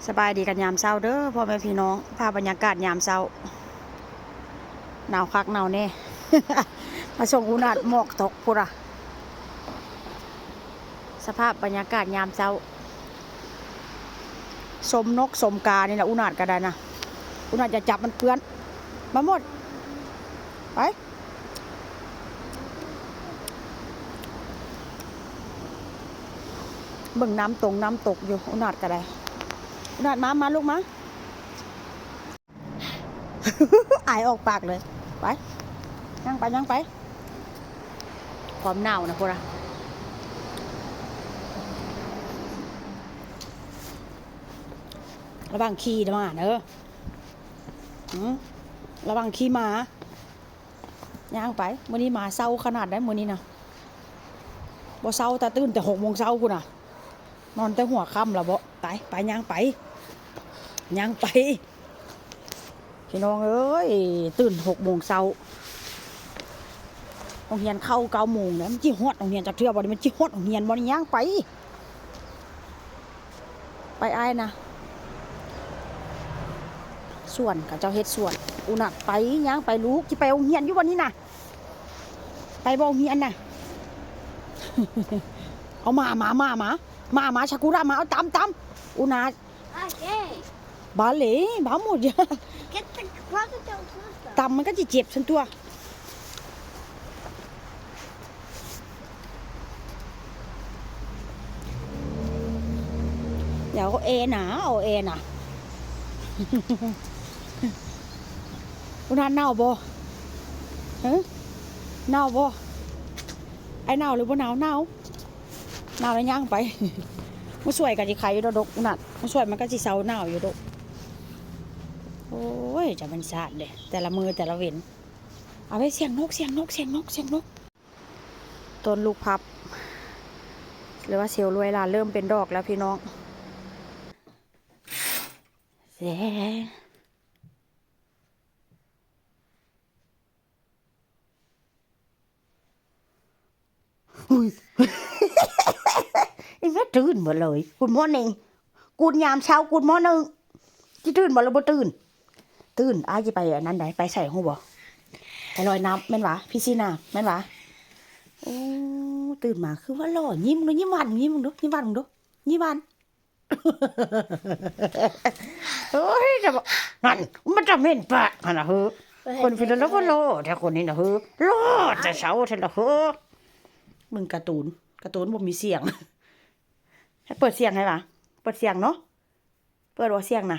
ສະບາຍດີກັນຍາມເຊົ້າເດີພໍ່ແມ່ພີ່ນ້ອງ, ພາບບັນຍາກາດຍາມເຊົ້າ. ໜາວຄັກໜາວແນ່ ມາສົ່ງອຸນາດໝອກຕົກພຸ້ນລະ. ສະພາບບັນຍາກາດຍາມເຊົ້າ ຊົມນົກຊົມການີ້ລະ. ອຸນາດກໍໄດ້ນະ, ອຸນາດຢ່າຈັບມັນເປື້ອນ. ມາໝົດ ໄປ. ເບິ່ງນ້ຳຕົງນ້ຳຕົກຢູ່ ອຸນາດກໍໄດ້. ອຸນາດມາ ມາລູກມາ. ອາຍອອກປາກເລີຍ. ໄປ ຍ່າງໄປ ຍ່າງໄປ. ຄວາມໜາວນະພຸ້ນນະ. ລະວັງຂີ່ມາເດີ. ອື ລະວັງຂີ່ມາ. ຍ່າງໄປ. ມື້ນີ້ມາເຊົ້າຂະໜາດໃດມື້ນີ້ນະ. ບໍ່ເຊົ້າ ແຕ່ຕື່ນແຕ່ຫົກໂມງເຊົ້າພຸ້ນນະ. ນອນແຕ່ຫົວຄ່ຳລະບໍ. ໄປ ໄປ ຍ່າງໄປ ຍ່າງໄປ. ພີ່ນ້ອງເອີຍ ຕື່ນຫົກໂມງເຊົ້າ. ໂຮງຮຽນເຂົ້າເກົ້າໂມງແລ້ວ. ມັນຊິຮອດໂຮງຮຽນຈັກເທື່ອບໍ່ນີ້? ມັນຊິຮອດໂຮງຮຽນບໍ່ນີ້? ຍ່າງໄປ. ໄປອ້າຍນະ. ສວນ ເຂົາເຈົ້າເຮັດສວນ. ອຸນາດໄປ ຍ່າງໄປລູກ. ຊິໄປໂຮງຮຽນຢູ່ບໍ່ນີ້ນະ? ໄປບໍ່ໂຮງຮຽນນະ? ເອົາ ໝາ ໝາ ໝາ ໝາ ໝາ ໝາ ຊາກຸຣະ ໝາ. ເອົາ ຕຳ ຕຳ ອຸນາດ. Balé, vamos ya. ຕຳມັນກໍຊິເຈັບຊັ້ນຕົວະ. ຢ່າເອົາແອນະ ເອົາແອນະ. ອຸນາດໜາວບໍ່? ຮະ ໜາວບໍ່? ອ້າຍໜາວຫຼືບໍ່ໜາວ? ໜາວ. ໜາວແລ້ວຍ່າງໄປ. ມາຊ່ວຍກໍຊິໄຄຢູ່ດອກ ອຸນາດ. ມາຊ່ວຍມັນກໍຊິເຊົາໜາວຢູ່ດອກ. ໂອ້ຍ ຈະແມ່ນຊາດເດ້ ແຕ່ລະມື້ແຕ່ລະເວັນ. ເອົາໄວ້ ສຽງນົກ ສຽງນົກ ສຽງນົກ ສຽງນົກ. ຕົ້ນລູກພັບ ຫຼືວ່າເຊວລວຍລາ ເລີ່ມເປັນດອກແລ້ວພີ່ນ້ອງ. ແຊ ອຸ້ຍ ອີແມ່ຕື່ນໝົດເລີຍ. Good morning. Good ຍາມເຊົ້າ Good morning. ຊິຕື່ນບໍ່ ຫຼືບໍ່ຕື່ນ? ຕື່ນ. ອ້າຍຊິໄປອັນນັ້ນໃດ ໄປໃສຮູ້ບໍ່? ໄປລອຍນ້ຳແມ່ນຫວາ? ພິຊີນາແມ່ນຫວາ? ໂອ້ ຕື່ນມາຄືວ່າຫຼໍ່. ຍິ້ມດູ ຍິ້ມຫວານ ຍິ້ມເບິ່ງດູ ຍິ້ມຫວານເບິ່ງດູ ຍິ້ມຫວານ. ໂອ້ຍ ຈະບອກ ຫັ້ນ ມັນຈະເໝັນປາກຫັ້ນນະເຮີ. ຄົນເປັນລະບໍ່ຫຼໍ່ແທ້ຄົນນີ້ນະເຮີ. ຫຼໍ່ແຕ່ເຊົ້າແທ້ລະເຮີ. ເບິ່ງກາຕູນ ກາຕູນບໍ່ມີສຽງ. ໃຫ້ເປີດສຽງໃຫ້ຫວາ? ເປີດສຽງເນາະ. ເປີດບໍ່ສຽງນະ?